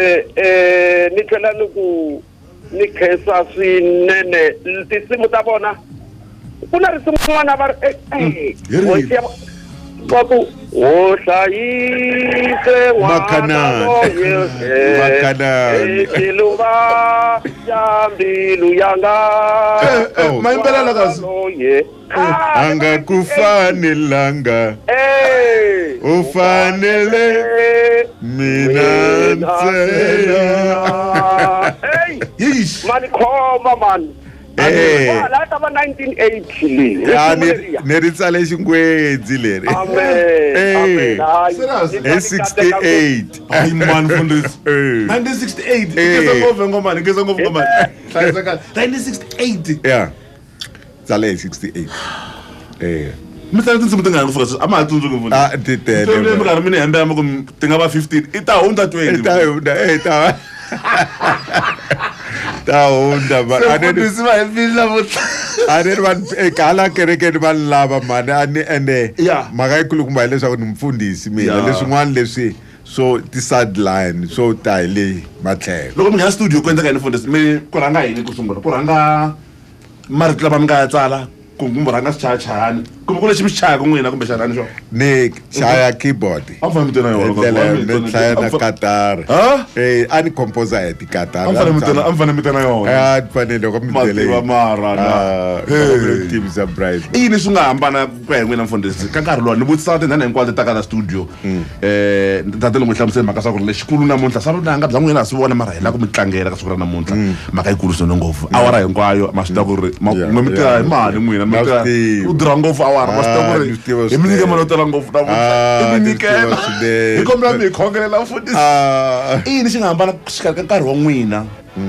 ni tlhela ni ku ni khensa swinene tinsimu ta vona. Ku na risimu rin'wana va ri Hi rihi? voice ya va ku wo hlayise Makhanani. Makhanani. xiluva xa mbilu yanga. Oh. Mayimbelela kasi. Loye. A nga ku fanelanga Eh. u fanele mina ntsena. Hey, Yeesh. mani khoma mani. Eh. La ta va 1980 le. Ya, Risimu leriya. ni ri tsale xingwedzi leri. Amen. Eh. Amen. Hayi, Serious? ni Hi ta ni kateka ku- 68. Hayi mani mfundhisi. Eh. 1968. Eh. Ngeze ngopfu ngomani, ngeze ngopfu ngomani. Hlayiseka. 1968. Yeah. Tsale hi 68. Eh. Mi tsale tinsimu tingani ku fika sweswi? A ma ha tsundzuki mfundhisi. Ah, ti tele. Tinsimu leyi mi karhi mi ni hembe ya mi ku ti nga va 15, i ta hundza 20. Ta hundza, eh ta. Ta hundza va. Se A ni mfundhisi va hembile namuntlha. a ni ri vanhu eka kerekeni va ni lava mani a ni ende Yeah. mhaka yikulukumba hileswaku ni mfundhisi mina Yeah. leswin'wana leswi swo ti-sideline swo ta hi le matlhelo. Loko mi nghena studio ku endleka yini mfundhisi? Mi ku rhanga yini ku sungula? Ku rhanga marito lama mi nga ya tsala kumbe rhanga swichayachayani kumbe ku lexi mi xi chayaka n'wina kumbe xana ni xona? Ni chaya keyboard. A mi fanele mi twe na Hi yona. ndlela ni hlaya na katara. Ha? Eh, a ni composer hi tikatara. A mi fanele mi twe na- a mi fanele mi twe na yona. A ni fanele loko mi byele Mativa yini. mara na. Ah, Hey. loko mi tivisa Brian. I yini swi nga hambana ku ya hi n'wina mfundhisi ka nkarhi luwa ni vutisa tinhani hinkwato ta ka la studio tate loko mi hlamusele mhaka swa ku ri lexikulu namuntlha swa vunanga bya n'wina ha swi vona mara hi lava ku mi tlangela ka siku ra namuntlha mhaka yikulu swinene ngopfu awara hinkwayo ma swi tiva ku ri Yeah, n'we mi tirha yeah. hi mali n'wina mi Na swi tirha tiva. u durha ngopfu awara ma swi tiva Ah, ku ri ni swi tiva hi mi nyike swinene. mali yo tala ngopfu namuntlha Ah, i mi ni swi tiva nyikela swinene. hi kombela mi hi khongelela mfundhisi Ah. i yini xi nga hambana xikarhi ka nkarhi wa n'wina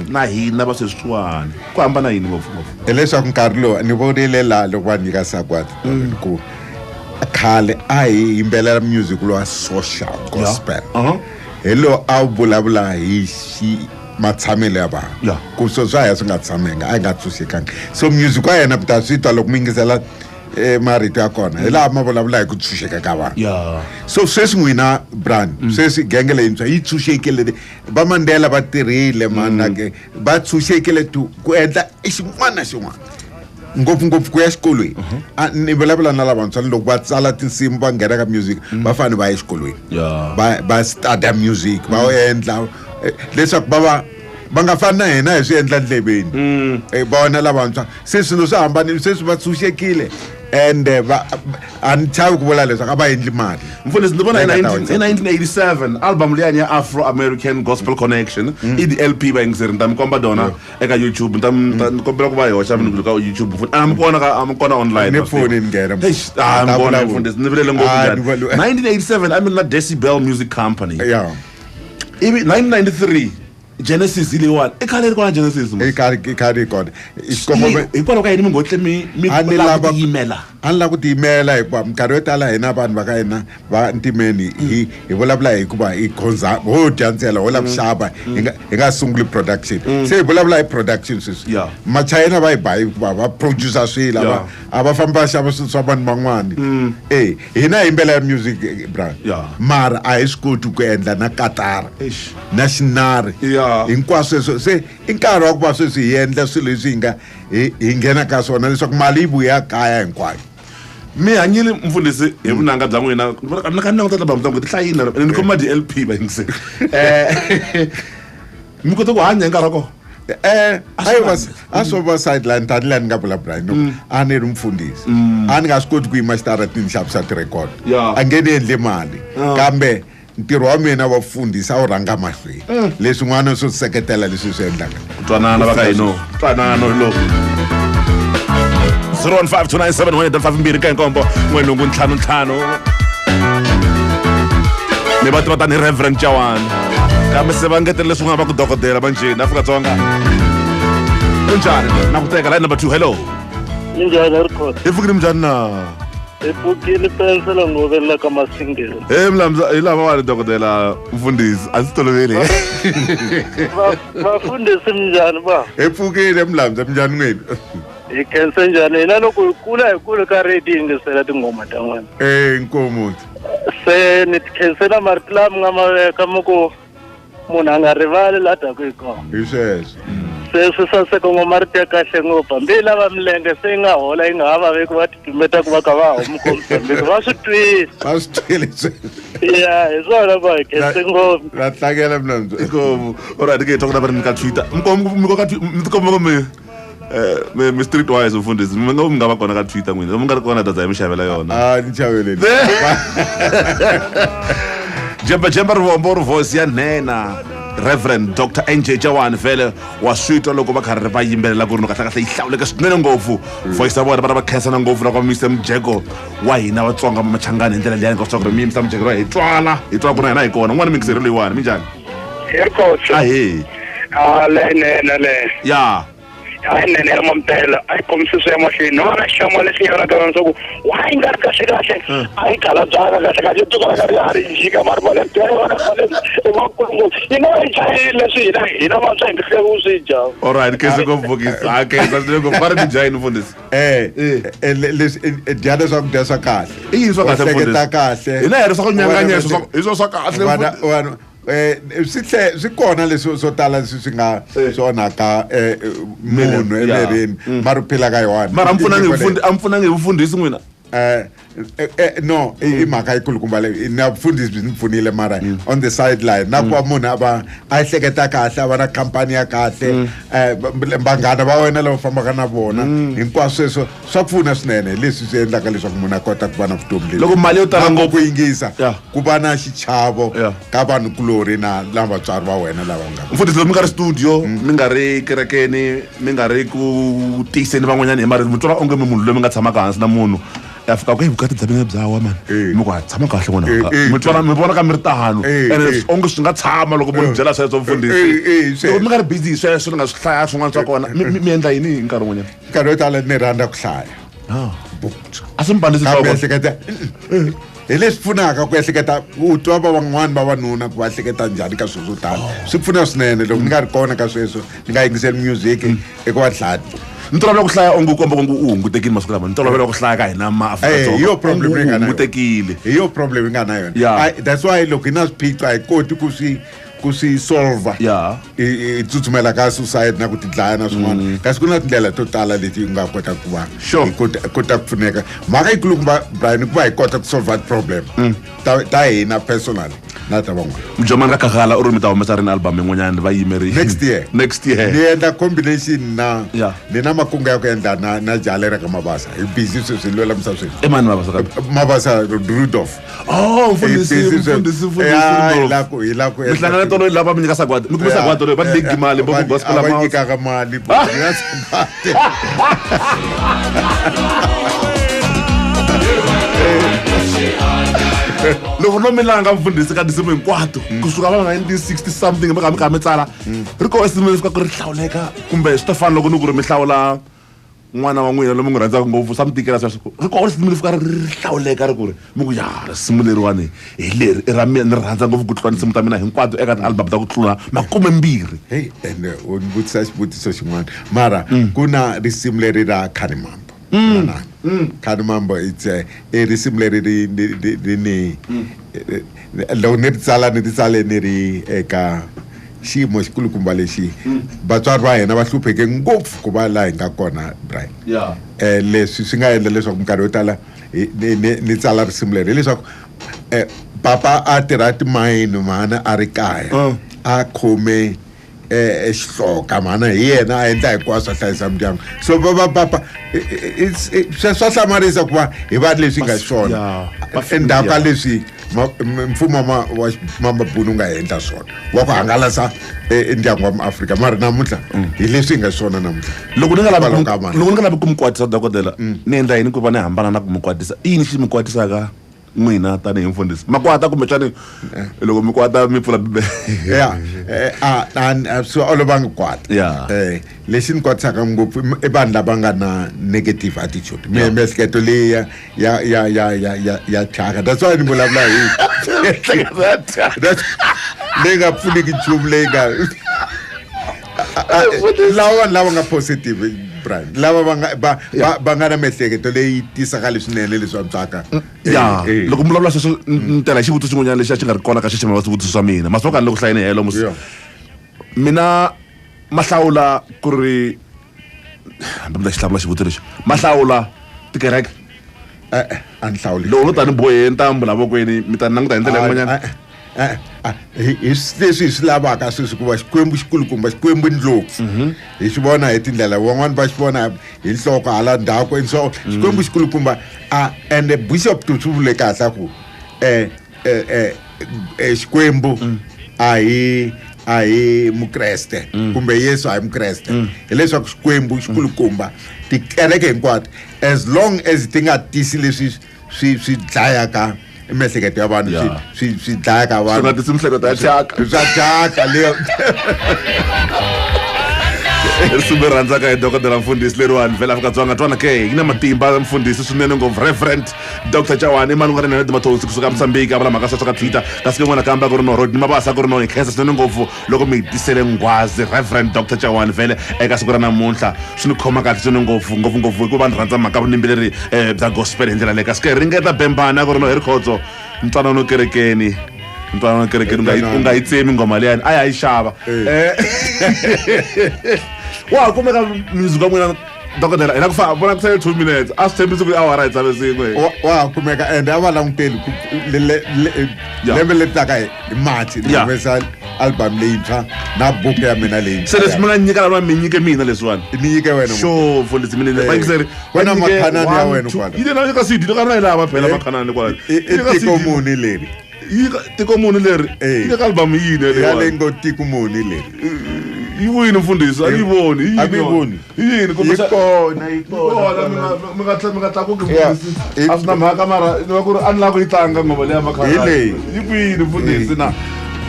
na hina va sweswiwani ku hambana yini ngopfu ngopfu Hileswaku nkarhi lowu ni vonile laha loko va nyika sagwadi ku khale a hi yimbelela music lowa social gospel. Uh-huh. Hi lowu a wu vulavula hi xi matshamelo ya vanhu. Yeah. Ku swo swa hina swi nga tshamanga a hi nga tshunxekanga. So music wa yena mi ta swi twa loko mi yingisela marito ya kona hi laha ma vulavula hi ku tshunxeka ka vanhu. Yeah. So sweswi n'wina Brian, sweswi genge leyintshwa yi tshunxekile va Mandela va tirhile mana ke va tshunxekile ku endla i xin'wana na xin'wana ngopfungopfu ku ya xikolweni. A ni vulavula na lavantshwa ni loko va tsala tinsimu va nghena ka music va fanele va ya exikolweni. Yeah. Va study music va endla leswaku va va nga fani na hina hi swi endla ndleveni. Vona lavantshwa se swilo swi hambanile sweswi va tshunxekile and va a ni chavi ku vula leswaku a va endli mali. Mfundhisi ni vona hi Leyi nga ta 1987 album liyani ya Afro American Gospel Connection i di-LP va yingiseri ni ta mi komba dona eka YouTube ni ta ni kombela ku va hi hoxa mi ka YouTube mfundhisi a mi kona ka a mi kona online Ni pfuni ni nghena. Eish, ah, mi Ta kona vulavula. mfundhisi ni vilele ngopfu Ah, njhani. ni vula- 1987 a mi ri na Decibel Music Company. Yeah. Ivi 1993 Genesis hi leyiwani i khale ri kona Genesis mos. I khale i khale yi kona. Xikongomelo Hikwalaho ka yini mi ngotle mi mi A ni lava ku lava tiyimela? A ni lava ku tiyimela hikuva minkarhi yo tala hina vanhu va ka hina va ntimeni hi vulavula hikuva hi khonza ho dya ntsena ho lava ku xava hi nga sunguli production. Se hi vulavula hi production sweswi. Yeah. Machayina va hi ba hikuva va producer swilo Yeah. a va fambi va xava swilo swa vanhu van'wani. Eh hina hi yimbelela music Brian. Yeah. Mara a hi swi koti ku endla na katara Eish. na xinari. Yeah. Hinkwaswo sweswo se i nkarhi wa ku va sweswi hi endla swilo leswi hi nga hi nghena ka swona leswaku mali yi vuya kaya hinkwayo. Mi hanyile mfundhisi hi vunanga bya n'wina ni ka ni languta album ta n'wina ti hlayile ni khoma di-LP va yingiseri mi kota ku hanya hi nkarhi wa kona. A swo va sideline tanihi laha ni nga vula Brian loko a ni ri mfundhisi a ni nga swi koti ku yima xitaratini ni xavisa ti-record. Yeah. A nge ni endli mali kambe ntirho wa mina wa vufundhisi a wu rhanga mahlweni leswin'wana swo seketela leswi swi endlaka. Ku twanana va ka hino twanano hi lowu 015 297 ka nkombo n'welungu ntlhanu ntlhanu mi va tiva tanihi Reverend Chawani kambe se va ngetelele swin'wana va ku dokodela va njheni Afrika-Dzonga kunjhani na ku teka line number 2 hello. Minjhani record? Hi pfukile minjhani na? Hi pfukile pensela ngovela ka masingelo. Hey mlamza hi lava wa ri dokodela mfundhisi a ndzi toloveli. Vafundhisi minjhani va? Hi pfukile mlamza minjhani n'wini? Hi khense njhani hina loko hi kula hi kule ka radio yingisela tinghoma ta n'wina. Eh inkomu. Se ni ti khensela marito lama nga ma veka mi ku munhu a nga rivali laha daku hi kona. Hi sweswo. Se swi saseka ngoma marito ya kahle ngopfu hambi lava milenge se yi nga hola yi nga ha vaveki va titumeta ku va ka va homi komsambiki va swi twile. Va swi twile sweswo. Ya hi swona va hi khense ngopfu. Na tlangela mlamza. Inkomu. Alright ke talk about ka Twitter. Mkom mi ka mi tikomba mi mi street wise mfundhisi mi nga mi nga va kona ka Twitter n'wina mi nga ri kona data ya mi xavela yona. Ah ni chaveleni. Jemba jemba rivombo ri voice ya nhenha Reverend Dr NJ Jawani vhele wa swi twa loko va karhi va yimbelela ku ri no kahle kahle yi hlawuleka swinene ngopfu voice ya vona va va khensana ngopfu na kwa Mr Mujeko wa hina Vatsonga Machangani hi ndlela liyani ka swa ku ri mi Mr Mujeko hi twala hi twa ku na hina hi kona n'wana mixeri leyiwani minjhani Hi coach. Ahee. Ah le nene le. Ya. Hayi nene ya mampela a yi kombisi swi ya mahlweni no na xamo lexi nga na tona leswaku wa yi nga ri kahle kahle a yi kalabyaka kahle kahle tuka ka ri ha ri jika mara male i makungu yi nga yi chayile leswi hina hina vantshwa hi nga ku swi dya. Alright khensa ngopfu bokisi a khensa swinene ngopfu va ri mi dya yini mfundhisi? Leswi dya leswakudya swa kahle. I yini swa kahle mfundhisi? Kahle. Hina hi ri swa ku nyanganya hi swo swa kahle. Vanhu swi tlhe swi kona leswi swo tala leswi swi nga swi onhaka munhu emirini mara u phila ka yona. Mara a mi pfunangi hi vufundhisi n'wina? No i mhaka yikulukumba leyi na vufundhisi byi ni pfunile mara on the sideline na ku va munhu a va a ehleketa kahle a va na khampani ya kahle vanghana va wena lava fambaka na vona hinkwaswo sweswo swa pfuna swinene leswi swi endlaka leswaku munhu a kota ku va na vutomi lebyi. Loko mali yo tala ngopfu ku yingisa ku va na xichavo ka vanhu kulorhi na na vatswari va wena lava nga mfundhisi loko mi nga ri studio mi nga ri kerekeni mi nga ri ku tiyiseni van'wanyana hi marito mi twala onge mi munhu loyi mi nga tshamaka hansi na munhu ya fika ku vukati bya mina bya wa mani mi ku a tshama kahle n'wana mi twala mi vona ka mi ri tano ene onge swi nga tshama loko munhu byela sweswo mfundhisi loko mi nga ri busy hi sweswo ni nga swi hlaya swin'wana swa kona mi endla yini hi nkarhi wun'wanyana? Nkarhi wo tala ni rhandza ku hlaya a swi mi pandisi nhloko ehleketa hi leswi pfunaka ku ehleketa u twa va van'wani vavanuna ku va ehleketa njhani ka swilo swo tala swi pfuna swinene loko ni nga ri kona ka sweswo ni nga yingiseli music i ku va hlaya. Ni tolovela ku hlaya onge u komba onge u hungutekile masiku lama ni tolovela ku hlaya ka hina ma Afrika-Dzonga hi yo problem onge yi u nga na yona. hungutekile Hi yo problem yi nga na yona. That's why loko hi na swiphiqo a hi koti ku swi ku swi solver. Hi tsutsumela ka suicide na ku tidlaya na swin'wana kasi ku na tindlela to tala leti u nga kota ku va hi kota ku pfuneka mhaka yikulukumba Brian ku va hi kota ku solver problem ta hina personally na ta van'wana. Mujomani ka Kagala u ri mi ta humesa rini album yin'wanyana va yimeri next year. Next year ni endla combination na ni na makungu ya ku endla na jale ra ka Mabasa hi busy sweswi hi lwela sweswi. I mani Mabasa kambe? Mabasa Rudolph. Oh mfundhisi mfundhisi mfundhisi hi la ku mi hlangana tolo lava mi nyika sagwadi mi kuma sagwadi loyi va ligi mali bo gospel va nyikaka mali loko no mi langa mfundhisi ka tinsimu hinkwato kusuka va 1960 something mi kha mi kha mi tsala ri ko risimu leri fika ku ri hlawuleka kumbe swi ta fana loko ni ku ri mi hlawula n'wana wa n'wina loyi mi n'wi rhandzaka ngopfu swa mi tikela sweswo ri ko risimu leri fika ri hlawuleka ri ku ri mi ku ya risimu leriwani hi leri i ra mina ni rhandza ngopfu ku tlula tinsimu ta mina hinkwato eka ti-album ta ku tlula 20. Hey ende u ni vutisa xivutiso xin'wana mara ku na risimu leri ra Khani Mambo. Khani Mambo it's i risimu leri ri ri ni loko ni ri tsala ni ri tsale ni ri eka xiyimo xikulukumba lexi vatswari va hina va hlupheke ngopfu ku va laha hi nga kona Brian. Leswi swi nga endla leswaku minkarhi yo tala ni tsala risimu leri hileswaku papa a tirha timayini mhana a ri kaya a khome xihloka mhana hi yena a endla hinkwaswo a hlayisa mindyangu so papa swa hlamarisa ku va hi va leswi nga swona endzhaku ka leswi mfumo wa mabunu nga endla swona wa ku hangalasa ndyangu wa maAfrika mara namuntlha hi leswi nga swona namuntlha. Loko ni nga lavi ku mi kwatisa dokodela ni endla yini ku va ni hambana na ku mi kwatisa i yini xi mi kwatisaka N'wina tanihi mfundhisi makwata kumbexani loko mi kwata mi pfula bibele? Ya, a swi olovangi kwata. Lexi ni kwatisaka ngopfu i vanhu lava nga na negative attitude, miehleketo leyi ya thyaka. That's why ni vulavula hi leyi nga pfuniki nchumu, leyi nga lava vanhu lava nga positive, Brian, lava va nga va nga na miehleketo leyi tisaka leswinene, leswi antswaka. Ya, loko mi vulavula sweswo, ni tela hi xivutiso xin'wanyana lexi a xi nga ri kona ka xixima wa swivutiso swa mina. Masiku ka ni le ku hlayeni helo musi mina mahlawula ku ri hambi mi ta xi hlamula xivutiso lexi, mahlawula tikereke? E-e, a ni hlawuli. Loko no tani bohe ntambu la vokweni, mi ta ni languta hi ndlela yin'wanyana? Hi leswi hi swi lavaka sweswi, ku va Xikwembu xikulukumba, Xikwembu ndlopfu, hi xi vona hi tindlela van'wani va xi vona hi nhloko hala ndzhaku, and so Xikwembu xikulukumba a. And Bishop Tutu vule kahle ku Xikwembu a hi mukreste, kumbe Yesu a hi mukreste, hileswaku Xikwembu xikulukumba. Tikereke hinkwato, as long as ti nga tisi leswi swi dlayaka miehleketo ya vanhu, swi dlayaka vanhu. Swi nga tisi miehleketo ya thyaka. Swa thyaka leyo. Risimu ri rhandzaka hi Dokodela Mfundhisi leriwani vhele Afrika-Dzonga twana ke yi na matimba. Mfundhisi swinene ngopfu, Reverend Dr Chawani Malungana na Mathonsi kusuka Mosambiki, a vula mhaka sweswo ka Twitter. Kasi ke n'wana kambe a ku ri no Rodney Mabasa, ku ri no hi khensa swinene ngopfu loko mi hi tisele nghwazi Reverend Dr Chawani vhele eka siku ra namuntlha. Swi ni khoma kahle swinene ngopfu ngopfu ngopfu, hikuva ni rhandza mhaka vunimbeleri bya gospel hi ndlela leyi. Kasi ke ringeta bembana, a ku ri no hi ri khotso ntwanano kerekeni, ntwanano kerekeni. U nga yi tsemi nghoma leyani, a ya yi xava. Wa ha kumeka music wa n'wina, dokodela? Hi la ku fa vona ku sale 2 minutes, a swi tshembisi ku i awara hi tshame sin'we. Wa ha kumeka, and a va languteli ku lembe leri taka hi March ni humesa album leyintshwa na buku ya mina leyintshwa. Se leswi mi nga nyika lava, mi nyike mina leswiwani? Ni nyike wena. Xo mfundhisi, mina vayingiseri. Ku na makhanani ya wena kwala. Yi le na ka CD ka na yi lava phela makhanani kwala. I tiko muni leri? Yi tiko muni leri? Yi le ka album yini? Ya leyi ngo tiko muni leri? Yi vuyini, mfundhisi? A yi voni. A mi voni? Yini? Yi kona, yi kona. Mi nga tlakuki, mfundhisi, a swi na mhaka, mara ni va ku ri a ni lava ku yi tlanga ngoma leya makhanani. Hi leyi. Yi kwini, mfundhisi? Na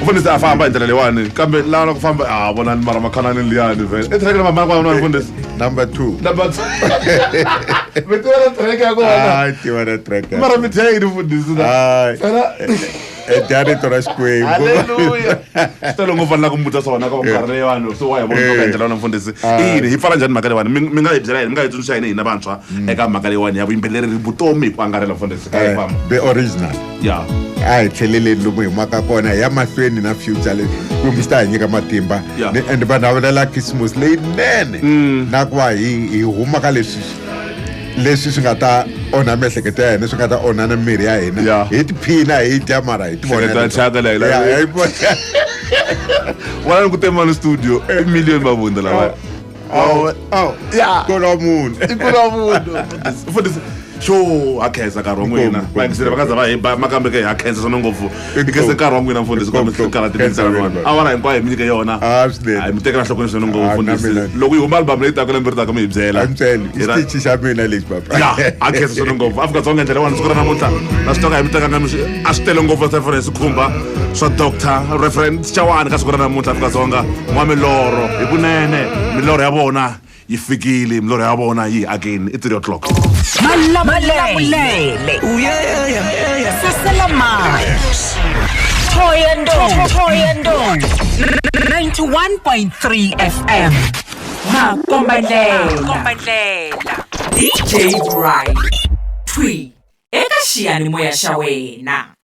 mfundhisi a famba hi ndlela leyiwani, kambe lava ku famba a vonani, mara makhanani liyani vhele i track number mani kwana, mfundhisi? Number 2. Number 2. Mi tiva na track ya kona? Ah, tiva na track. Mara mi thya yini, mfundhisi na? Hayi. Phela dya rito ra Xikwembu. Halleluya! Swi tele ngopfu a ni lava ku mi vutisa swona ka minkarhi leyiwani, so wa hi vona ka ndlela yona, mfundhisi. Yini hi pfala njhani mhaka leyiwani? Mi nga hi byela yini, mi nga hi tsundzuxa yini hina vantshwa eka mhaka leyiwani ya vuyimbeleri, vutomi hi ku angarhela, mfundhisi, ka hi famba? The original. A hi tlheleleni lomu hi humaka kona, hi ya mahlweni na future leyi kumbe xi ta hi nyika matimba. And va navelela Christmas leyinene, na ku va hi huma ka leswi swi nga ta onha miehleketo ya hina, swi nga ta onha na miri ya hina. Hi tiphina, hi dya, mara hi Hleketa ya thyaka leyi. Ya, hi vona. Vona ni ku temani studio i million mavunda lava. Ya kula munhu. I kula munhu, mfundhisi. Xo ha khensa nkarhi wa n'wina. Vayingiseri va nga za va hi ba makambe ke, ha khensa swona ngopfu. Hi khense nkarhi wa n'wina, mfundhisi, kambe karhi timintsana awara hinkwayo hi mi nyike yona. Hi mi tekela nhlokweni swinene ngopfu, mfundhisi. Loko yi huma album leyi taka lembe ri taka, mi hi byela. Antswele i xitichi xa mina lexi, papa. Ya, a khensa swinene ngopfu. Afrika-Dzonga, ndlela wani siku ra namuntlha na swi toka hi mi tekanga a swi tele ngopfu reference khumba swa Dr Reverend Chawani ka siku ra namuntlha. Afrika-Dzonga, n'wa milorho hi kunene, milorho ya vona yi fikile, milorho ya vona yi hi akeni. I 3 o'clock. Malamulele Saselamai Thohoyandou, Thohoyandou 91.3 FM, Makombandlela DJ Brian Twi eka xiyanimoya xa wena.